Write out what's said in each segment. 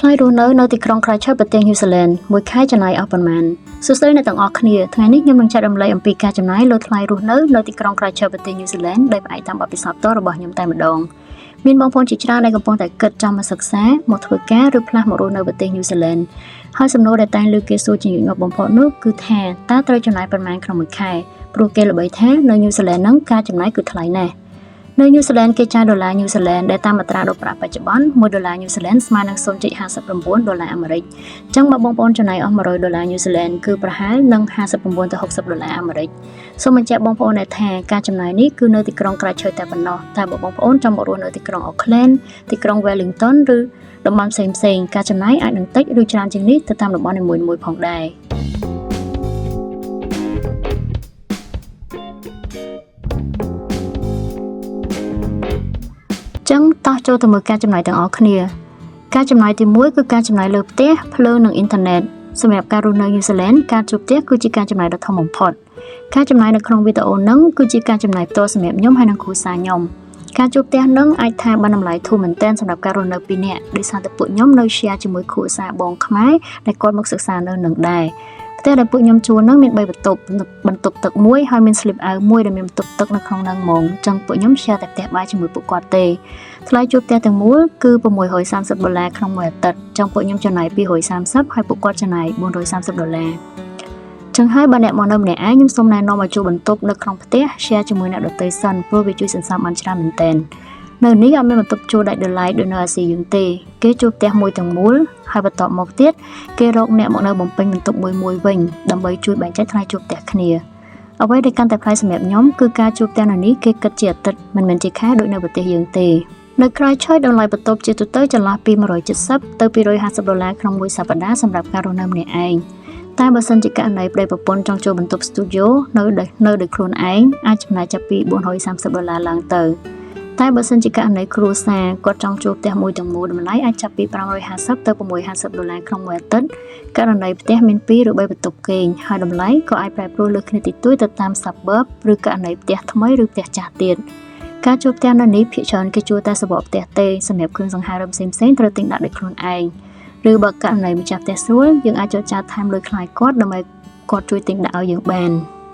ថ្លៃរស់នៅនៅទីក្រុង Christchurch ប្រទេសញូហ្សេឡង់មួយខែចំណាយអស់ប៉ុន្មានសួស្តីអ្នកទាំងអស់គ្នាថ្ងៃនេះខ្ញុំនឹងចែករំលែកអំពីការចំណាយលើថ្លៃរស់នៅនៅទីក្រុង Christchurch ប្រទេសញូហ្សេឡង់ដោយផ្អែកតាមបទពិសោធន៍ផ្ទាល់របស់ខ្ញុំតែម្ដងមានបងប្អូនជាច្រើនដែលកំពុងតែគិតចង់មកសិក្សាមកធ្វើការឬផ្លាស់មករស់នៅប្រទេសញូហ្សេឡង់ហើយសំណួរដែលតែងលើគេសួរជាញឹកញាប់បំផុតនោះគឺថាតើត្រូវចំណាយប៉ុន្មានក្នុងមួយខែព្រោះគេល្បីថានៅញូហ្សេឡង់ហ្នឹងការចំណាយគឺថ្លៃណាស់នៅញូហ្សេឡង់គេចាយដុល្លារញូហ្សេឡង់ដែលតាមអត្រាដូរប្រាក់បច្ចុប្បន្ន1ដុល្លារញូហ្សេឡង់ស្មើនឹង0.59ដុល្លារអាមេរិកអញ្ចឹងបើបងប្អូនចំណាយអស់100ដុល្លារញូហ្សេឡង់គឺប្រហែលនឹង59ទៅ60ដុល្លារអាមេរិកសូមបញ្ជាក់បងប្អូនថាការចំណាយនេះគឺនៅទីក្រុង Christchurch តែប៉ុណ្ណោះតែបើបងប្អូនចង់មករស់នៅទីក្រុង Auckland ទីក្រុង Wellington ឬតំបន់ផ្សេងៗការចំណាយអាចនឹងតិចឬច្រើនជាងនេះទៅតាមតំបន់នីមួយៗផងដែរចឹងតោះចូលទៅមើលការចំណាយទាំងអស់គ្នាការចំណាយទី1គឺការចំណាយលើផ្ទះភ្លើងនិងអ៊ីនធឺណិតសម្រាប់ការរស់នៅញូហ្សេឡង់ការជួលផ្ទះគឺជាការចំណាយដ៏ធំបំផុតការចំណាយនៅក្នុងវីដេអូហ្នឹងគឺជាការចំណាយផ្ទាល់សម្រាប់ខ្ញុំហើយនិងគ្រួសារខ្ញុំការជួលផ្ទះនឹងអាចថាបានតម្លៃធូរមែនទែនសម្រាប់ការរស់នៅពីរនាក់ដោយសារតែពួកខ្ញុំនៅ share ជាមួយគ្រួសារបងខ្មែរដែលគាត់មកសិក្សានៅនឹងដែរផ្ទះដែលពួកខ្ញុំជួលនឹងមាន3បន្ទប់បន្ទប់ទឹកមួយហើយមាន sleep out មួយដែលមានបន្ទប់ទឹកនៅក្នុងហ្នឹងហ្មងអញ្ចឹងពួកខ្ញុំ share តែផ្ទះបាយជាមួយពួកគាត់ទេថ្លៃជួលផ្ទះទាំងមូលគឺ630ដុល្លារក្នុងមួយអាទិត្យចឹងពួកខ្ញុំចំណាយ230ហើយពួកគាត់ចំណាយ430ដុល្លារចឹងហើយបើអ្នកមកនៅម្នាក់ឯងខ្ញុំសូមណែនាំឲ្យជួលបន្ទប់នៅក្នុងផ្ទះ share ជាមួយអ្នកដទៃសិនព្រោះវាជួយសន្សំបានច្រើនមែនទែននៅនេះអត់មានបន្ទប់ជួលដាច់ដោយឡែកដូចនៅអាស៊ីយើងទេគេជួលផ្ទះមួយទាំងមូលហើយបន្ទាប់មកទៀតគេរកអ្នកមកនៅបំពេញបន្ទប់មួយមួយវិញដើម្បីជួយបែងចែកថ្លៃជួលផ្ទះគ្នាអ្វីដែលកាន់តែប្លែកសម្រាប់ខ្ញុំគឺការជួលផ្ទះនៅនេះគេគិតជាអាទិត្យមិនមែនជាខែដូចនៅប្រទេសយើងទេនៅ Christchurch តម្លៃបន្ទប់ជាទូទៅចន្លោះពី170ទៅ250ដុល្លារក្នុងមួយសប្តាហ៍សម្រាប់ការរស់នៅម្នាក់ឯងតែបើសិនជាករណីប្តីប្រពន្ធចង់ចូលបន្ទប់ស្ទូឌីយោនៅនៅដោយខ្លួនឯងអាចចំណាយចាប់ពី430ដុល្លារឡើងទៅតែបើសិនជាករណីគ្រួសារគាត់ចង់ជួលផ្ទះមួយទាំងមូលតម្លៃអាចចាប់ពី550ទៅ650ដុល្លារក្នុងមួយអាទិត្យករណីផ្ទះមាន2ឬ3បន្ទប់គេងហើយតម្លៃក៏អាចប្រែប្រួលលើសគ្នាតិចតួចទៅតាម suburb ឬករណីផ្ទះថ្មីឬផ្ទះចាស់ទៀតការជួលផ្ទះនៅនេះភាគច្រើនគេជួលតែសំបកផ្ទះទេសម្រាប់គ្រឿងសង្ហារឹមផ្សេងៗត្រូវទិញដាក់ដោយខ្លួនឯងឬបើករណីម្ចាស់ផ្ទះស្រួលយើងអាចចរចាថែមលុយថ្លៃគាត់ដើម្បីគាត់ជួយទិញដាក់ឲ្យយើងបាន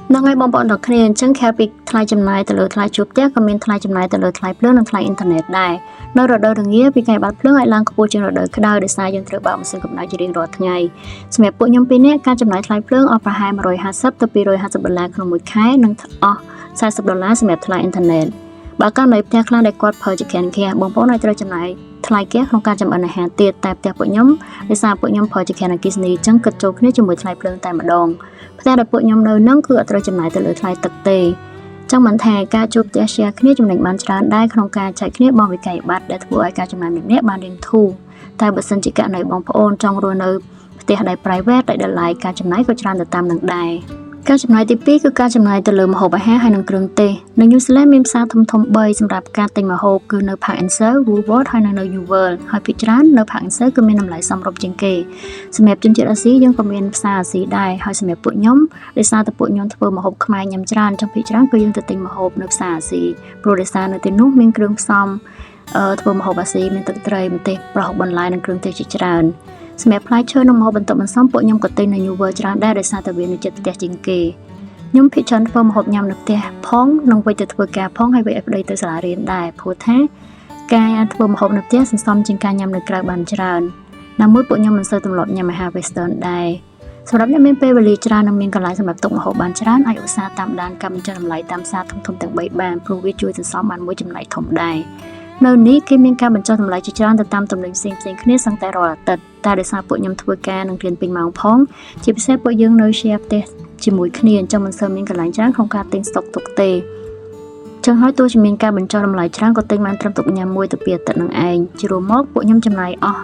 ហ្នឹងហើយបងប្អូនទាំងគ្នាអញ្ចឹងក្រៅពីថ្លៃចំណាយទៅលើថ្លៃជួលផ្ទះក៏មានថ្លៃចំណាយទៅលើថ្លៃភ្លើងនិងថ្លៃអ៊ីនធឺណិតដែរនៅរដូវរងាវិក្កយបត្រភ្លើងអាចឡើងខ្ពស់ជាងរដូវក្តៅដោយសារយើងត្រូវបើកម៉ាស៊ីនកម្ដៅជារៀងរាល់ថ្ងៃសម្រាប់ពួកខ្ញុំពីរនាក់ការចំណាយថ្លៃភ្លើងអស់ប្រហែល150ទៅ250ដុល្លារក្នុងមួយខែនិងអស់40ដុល្លារសម្រាប់ថ្លៃអ៊ីនធឺណិតបើករណីផ្ទះខ្លះដែលគាត់ប្រើចង្ក្រានហ្គាសបងប្អូនអាចត្រូវចំណាយថ្លៃហ្គាសក្នុងការចម្អិនអាហារទៀតតែផ្ទះពួកខ្ញុំដោយសារពួកខ្ញុំប្រើចង្ក្រានអគ្គិសនីអញ្ចឹងគិតចូលគ្នាជាមួយថ្លៃភ្លើងតែម្ដងផ្ទះដែលពួកខ្ញុំនៅនឹងគឺអត់ត្រូវចំណាយទៅលើថ្លៃទឹកទេចង់មិនថាការជួលផ្ទះ share គ្នាចំណេញបានច្រើនដែរក្នុងការចែកគ្នាបង់វិក្កយបត្រដែលធ្វើឲ្យការចំណាយម្នាក់ៗបានរៀងធូរតែបើសិនជាករណីបងប្អូនចង់រស់នៅផ្ទះដែល private ដែលតម្លៃការចំណាយក៏ច្រើនទៅតាមនឹងដែរការចំណាយទី2គឺការចំណាយទៅលើម្ហូបអាហារហើយនិងគ្រឿងទេសនៅញូហ្សេឡង់មានផ្សារធំៗ3សម្រាប់ការទិញម្ហូបគឺនៅ Park and Serve, Woolworths ហើយនិងនៅ New World ហើយភាគច្រើននៅ Park and Serve គឺមានតម្លៃសមរម្យជាងគេសម្រាប់ជនជាតិអាស៊ីយើងក៏មានផ្សារអាស៊ីដែរហើយសម្រាប់ពួកខ្ញុំដោយសារតែពួកខ្ញុំធ្វើម្ហូបខ្មែរញ៉ាំច្រើនចឹងភាគច្រើនគឺយើងទៅទិញម្ហូបនៅផ្សារអាស៊ីព្រោះដោយសារនៅទីនោះមានគ្រឿងផ្សំធ្វើម្ហូបអាស៊ីមានទឹកត្រីម្ទេសប្រហុកបន្លែនិងគ្រឿងទេសជាច្រើនសម្រាប់ផ្លែឈើនិងម្ហូបបន្ទាប់បន្សំពួកខ្ញុំក៏ទិញនៅ New World ច្រើនដែរដោយសារតែវានៅជិតផ្ទះជាងគេខ្ញុំភាគច្រើនធ្វើម្ហូបញ៉ាំនៅផ្ទះផងនិងវេចទៅធ្វើការផងហើយវេចឲ្យប្តីទៅសាលារៀនដែរព្រោះថាការធ្វើម្ហូបនៅផ្ទះសន្សំជាងការញ៉ាំនៅក្រៅបានច្រើនណាមួយពួកខ្ញុំមិនសូវទម្លាប់ញ៉ាំអាហារ Western ដែរសម្រាប់អ្នកមានពេលវេលាច្រើននិងមានកន្លែងសម្រាប់ទុកម្ហូបបានច្រើនអាចឧស្សាហ៍តាមដានការបញ្ចុះតម្លៃតាមផ្សារធំៗទាំង3បានព្រោះវាជួយសន្សំបានមួយចំណែកធំដែរនៅនេះគេមានការបញ្ចុះតម្លៃជាច្រើនទៅតាមទំនិញផ្សេងៗគ្នាសឹងតែរាល់អាទិត្យតែដោយសារពួកខ្ញុំធ្វើការនិងរៀនពេញម៉ោងផងជាពិសេសពួកយើងនៅ share ផ្ទះជាមួយគ្នាអញ្ចឹងមិនសូវមានកន្លែងច្រើនក្នុងការទិញស្តុកទុកទេចឹងហើយទោះជាមានការបញ្ចុះតម្លៃច្រើនក៏ទិញបានត្រឹមទុកញ៉ាំមួយទៅពីរអាទិត្យនឹងឯងជារួមមកពួកខ្ញុំចំណាយអស់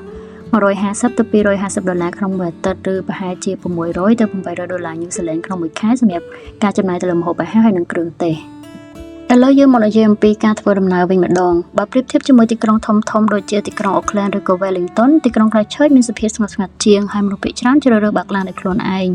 150ទៅ250ដុល្លារក្នុងមួយអាទិត្យឬប្រហែលជា600ទៅ800ដុល្លារញូហ្សេឡង់ក្នុងមួយខែសម្រាប់ការចំណាយទៅលើម្ហូបអាហារហើយនិងគ្រឿងទេសឥឡូវយើងមកនិយាយអំពីការធ្វើដំណើរវិញម្ដងបើប្រៀបធៀបជាមួយទីក្រុងធំៗដូចជាទីក្រុង Auckland ឬក៏ Wellington ទីក្រុង Christchurch មានសភាពស្ងប់ស្ងាត់ជាងហើយមនុស្សភាគច្រើនជ្រើសរើសបើកឡានដោយខ្លួនឯង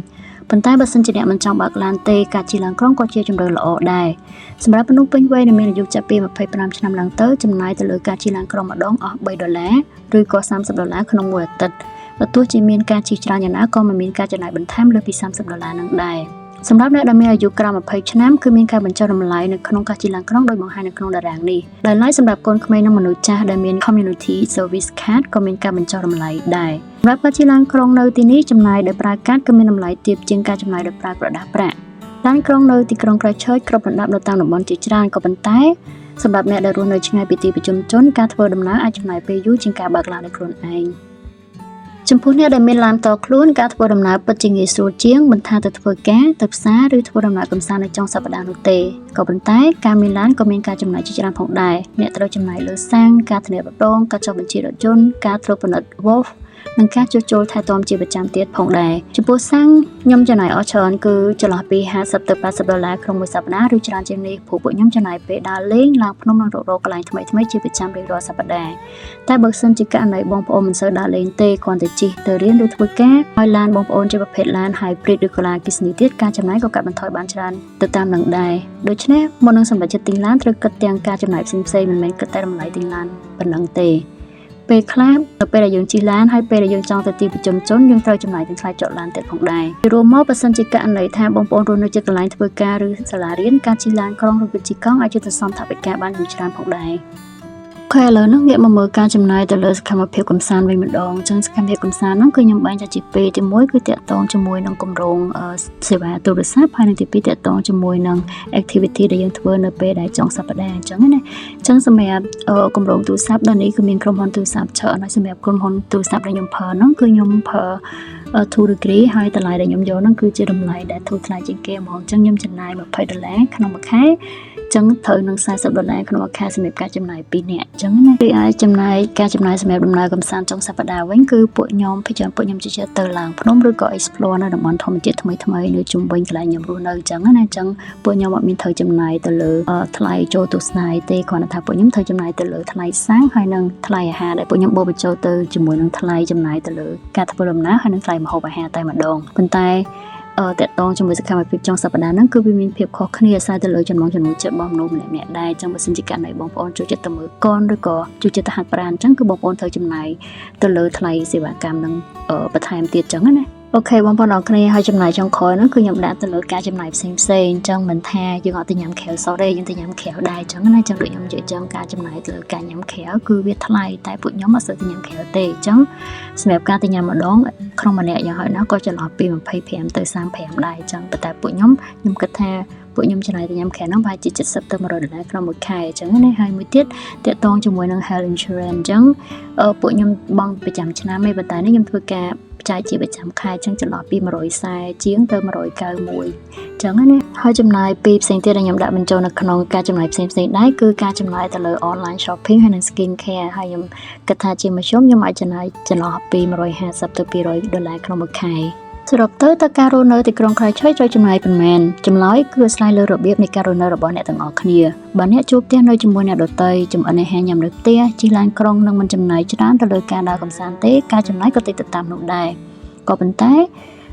ប៉ុន្តែបើសិនជាអ្នកមិនចង់បើកឡានទេការជិះឡានក្រុងក៏ជាជម្រើសល្អដែរសម្រាប់មនុស្សពេញវ័យដែលមានអាយុចាប់ពី25ឆ្នាំឡើងទៅចំណាយទៅលើការជិះឡានក្រុងម្ដងអស់3ដុល្លារឬក៏30ដុល្លារក្នុងមួយអាទិត្យបើទោះជាមានការជិះច្រើនយ៉ាងណាក៏មិនមានការចំណាយបន្ថែមលើសពី30ដុល្លារនឹងដែរសម្រាប់អ្នកដែលមានអាយុក្រោម20ឆ្នាំគឺមានការបញ្ចុះតម្លៃនៅក្នុងការជិះឡានក្រុងដោយបង្ហាញនៅក្នុងតារាងនេះដោយឡែកសម្រាប់កូនក្មេងនិងមនុស្សចាស់ដែលមាន Community Service Card ក៏មានការបញ្ចុះតម្លៃដែរសម្រាប់ការជិះឡានក្រុងនៅទីនេះចំណាយដោយប្រើកាតគឺមានតម្លៃទាបជាងការចំណាយដោយប្រើក្រដាសប្រាក់ឡានក្រុងនៅទីក្រុង Christchurch គ្របដណ្ដប់នៅតាមតំបន់ជាច្រើនក៏ប៉ុន្តែសម្រាប់អ្នកដែលរស់នៅឆ្ងាយពីទីប្រជុំជនការធ្វើដំណើរអាចចំណាយពេលយូរជាងការបើកឡានដោយខ្លួនឯងចំពោះអ្នកដែលមានឡានផ្ទាល់ខ្លួនការធ្វើដំណើរពិតជាងាយស្រួលជាងមិនថាទៅធ្វើការទៅផ្សារឬធ្វើដំណើរកម្សាន្តនៅចុងសប្តាហ៍នោះទេក៏ប៉ុន្តែការមានឡានក៏មានការចំណាយជាច្រើនផងដែរអ្នកត្រូវចំណាយលើសាំងការធានារ៉ាប់រងការចុះបញ្ជីរថយន្តការត្រួតពិនិត្យ VOF និងការជួសជុលថែទាំជាប្រចាំទៀតផងដែរចំពោះសាំងខ្ញុំចំណាយអស់ច្រើនគឺចន្លោះពី50ទៅ80ដុល្លារក្នុងមួយសប្តាហ៍ឬច្រើនជាងនេះព្រោះពួកខ្ញុំចំណាយពេលដើរលេងឡើងភ្នំនិងរកកន្លែងថ្មីៗជាប្រចាំរៀងរាល់សប្តាហ៍តែបើសិនជាករណីបងប្អូនមិនសូវដើរលេងទេគ្រាន់តែជិះទៅរៀនឬធ្វើការហើយឡានបងប្អូនជាប្រភេទឡាន hybrid ឬក៏ឡានអគ្គិសនីទៀតការចំណាយក៏កាត់បន្ថយបានច្រើនទៅតាមនឹងដែរដូច្នេះមុននឹងសម្រេចចិត្តទិញឡានត្រូវគិតទាំងការចំណាយផ្សេងៗមិនមែនគិតតែតម្លៃទិញឡានប៉ុណ្ណឹងទេពេលខ្លះនៅពេលដែលយើងជិះឡានហើយពេលដែលយើងចង់ទៅទីប្រជុំជនយើងត្រូវចំណាយទាំងថ្លៃចតឡានទៀតផងដែររួមមកបើសិនជាករណីថាបងប្អូនរស់នៅជិតកន្លែងធ្វើការឬសាលារៀនការជិះឡានក្រុងឬក៏ជិះកង់អាចជួយសន្សំថវិកាបានយ៉ាងច្រើនផងដែរ OK ឥឡូវហ្នឹងងាកមកមើលការចំណាយទៅលើសកម្មភាពកម្សាន្តវិញម្ដងអញ្ចឹងសកម្មភាពកម្សាន្តហ្នឹងគឺខ្ញុំបែងចែកជាពីរទី1គឺទាក់ទងជាមួយនឹងគម្រោងសេវាទូរស័ព្ទហើយនិងទី2ទាក់ទងជាមួយនឹង activity ដែលយើងធ្វើនៅពេលដែលចុងសប្តាហ៍អញ្ចឹងណាអញ្ចឹងសម្រាប់គម្រោងទូរស័ព្ទដល់នេះគឺមានក្រុមហ៊ុនទូរស័ព្ទច្រើនហើយសម្រាប់ក្រុមហ៊ុនទូរស័ព្ទដែលខ្ញុំប្រើហ្នឹងគឺខ្ញុំប្រើ 2 degree ហើយតម្លៃដែលខ្ញុំយកហ្នឹងគឺជាតម្លៃដែលធូរថ្លៃជាងគេហ្មងអញ្ចឹងខ្ញុំចំណាយ20ដុល្លារក្នុងមួយខែចឹងត្រូវនឹង40ដុល្លារក្នុងមួយខែសម្រាប់ការចំណាយ2នាក់អញ្ចឹងណារីឯចំណាយការចំណាយសម្រាប់ដំណើរកម្សាន្តចុងសប្តាហ៍វិញគឺពួកខ្ញុំភាគច្រើនពួកខ្ញុំជិះទៅឡើងភ្នំឬក៏ explore នៅតំបន់ធម្មជាតិថ្មីថ្មីនៅជុំវិញកន្លែងខ្ញុំរស់នៅអញ្ចឹងណាអញ្ចឹងពួកខ្ញុំអត់មានត្រូវចំណាយទៅលើថ្លៃចូលទស្សនាទេគ្រាន់តែថាពួកខ្ញុំត្រូវចំណាយទៅលើថ្លៃសាំងហើយនិងថ្លៃអាហារដែលពួកខ្ញុំបូកបញ្ចូលទៅជាមួយនឹងថ្លៃចំណាយទៅលើការធ្វើដំណើរហើយនិងថ្លៃម្ហូបអាហារតែម្ដងប៉ុន្តែតកតងជាមួយសកម្មភាពចុងសប្តាហ៍ហ្នឹងគឺវាមានភាពខុសគ្នាអាស្រ័យទៅលើចំណង់ចំណូលចិត្តរបស់មនុស្សម្នាក់ៗដែរអញ្ចឹងបើសិនជាករណីបងប្អូនចូលចិត្តទៅមើលកនឬក៏ចូលចិត្តទៅហាត់ប្រាណអញ្ចឹងគឺបងប្អូនត្រូវចំណាយទៅលើថ្លៃសេវាកម្មហ្នឹងបន្ថែមទៀតអញ្ចឹងណា OK បងប្អូនអរគ្នាហើយចំណាយចុងក្រោយហ្នឹងគឺខ្ញុំដាក់ទៅលើការចំណាយផ្សេងផ្សេងអញ្ចឹងមិនថាយើងអត់ទៅញ៉ាំក្រៅសោះទេយើងទៅញ៉ាំក្រៅដែរអញ្ចឹងណាអញ្ចឹងដូចខ្ញុំនិយាយអញ្ចឹងការចំណាយទៅលើការញ៉ាំក្រៅគឺវាថ្លៃតែពួកខ្ញុំអត់សូវទៅញ៉ាំក្រៅទេអញ្ចឹងសម្រាប់ការទៅញ៉ាំម្ដងក្នុងម្នាក់យ៉ាងហោចណាស់ក៏ចន្លោះពី25ទៅ35ដែរអញ្ចឹងប៉ុន្តែពួកខ្ញុំខ្ញុំគិតថាពួកខ្ញុំចំណាយទៅញ៉ាំក្រៅហ្នឹងប្រហែលជា70ទៅ100ដុល្លារក្នុងមួយខែអញ្ចឹងណាហើយមួយទៀតទាក់ទងជាមួយនឹង health insurance អញ្ចឹងពួកខ្ញុំបង់ប្រចាំឆ្នាំឯងប៉ុន្តែនេះខ្ញុំធ្វើការចាយជាប្រចាំខែអញ្ចឹងចន្លោះពី140ជាងទៅ191អញ្ចឹងណាហើយចំណាយពីផ្សេងទៀតដែលខ្ញុំដាក់បញ្ចូលនៅក្នុងការចំណាយផ្សេងផ្សេងដែរគឺការចំណាយទៅលើ online shopping ហើយនិង skin care ហើយខ្ញុំគិតថាជាមធ្យមខ្ញុំអាចចំណាយចន្លោះពី150ទៅ200ដុល្លារក្នុងមួយខែសរុបទៅតើការរស់នៅទីក្រុង Christchurch ត្រូវចំណាយប៉ុន្មានចម្លើយគឺអាស្រ័យលើរបៀបនៃការរស់នៅរបស់អ្នកទាំងអស់គ្នាបើអ្នកជួបផ្ទះនៅជាមួយអ្នកដទៃចម្អិនអាហារញ៉ាំនៅផ្ទះជិះឡានក្រុងនិងមិនចំណាយច្រើនទៅលើការដើរកម្សាន្តទេការចំណាយក៏តិចទៅតាមនោះដែរក៏ប៉ុន្តែ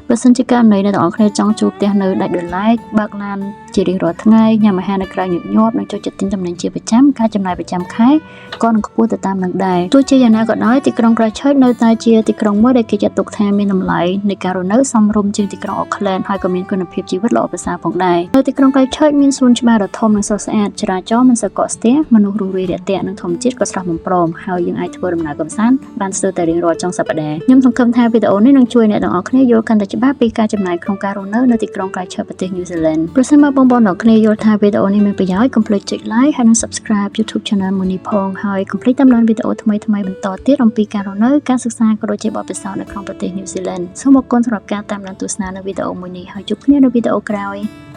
បើសិនជាករណីអ្នកទាំងអស់គ្នាចង់ជួលផ្ទះនៅដាច់ដោយឡែកបើកឡានជារៀងរាល់ថ្ងៃញ៉ាំអាហារនៅក្រៅញឹកញាប់និងចូលចិត្តទិញទំនិញជាប្រចាំការចំណាយប្រចាំខែក៏នឹងខ្ពស់ទៅតាមនឹងដែរទោះជាយ៉ាងណាក៏ដោយទីក្រុង Christchurch នៅតែជាទីក្រុងមួយដែលគេចាត់ទុកថាមានតម្លៃនៃការរស់នៅសមរម្យជាងទីក្រុង Auckland ហើយក៏មានគុណភាពជីវិតល្អប្រសើរផងដែរនៅទីក្រុង Christchurch មានសួនច្បារដ៏ធំនិងស្រស់ស្អាតចរាចរណ៍មិនសូវកកស្ទះមនុស្សរួសរាយរាក់ទាក់និងធម្មជាតិក៏ស្រស់បំព្រងហើយយើងអាចធ្វើដំណើរកម្សាន្តបានស្ទើរតែរៀងរាល់ចុងសប្តាហ៍ខ្ញុំសង្ឃឹមថាវីដេអូនេះនឹងជួយអ្នកទាំងអស់គ្នាយល់កាន់តែច្បាស់ពីការចំណាយក្នុងការរស់នៅនៅទីក្រុង Christchurch ប្រទេស New Zealand ប្រសិនបើបងប្អូនទាំងគ្នាយល់ថាវីដេអូនេះមានប្រយោជន៍កុំភ្លេចចុច like ហើយនិង subscribe YouTube Channel មួយនេះផងហើយកុំភ្លេចតាមដានវីដេអូថ្មីៗបន្តទៀតអំពីការរស់នៅការសិក្សាក៏ដូចជាបទពិសោធន៍នៅក្នុងប្រទេស New Zealand សូមអរគុណសម្រាប់ការតាមដានទស្សនានៅវីដេអូមួយនេះហើយជួបគ្នានៅវីដេអូក្រោយ។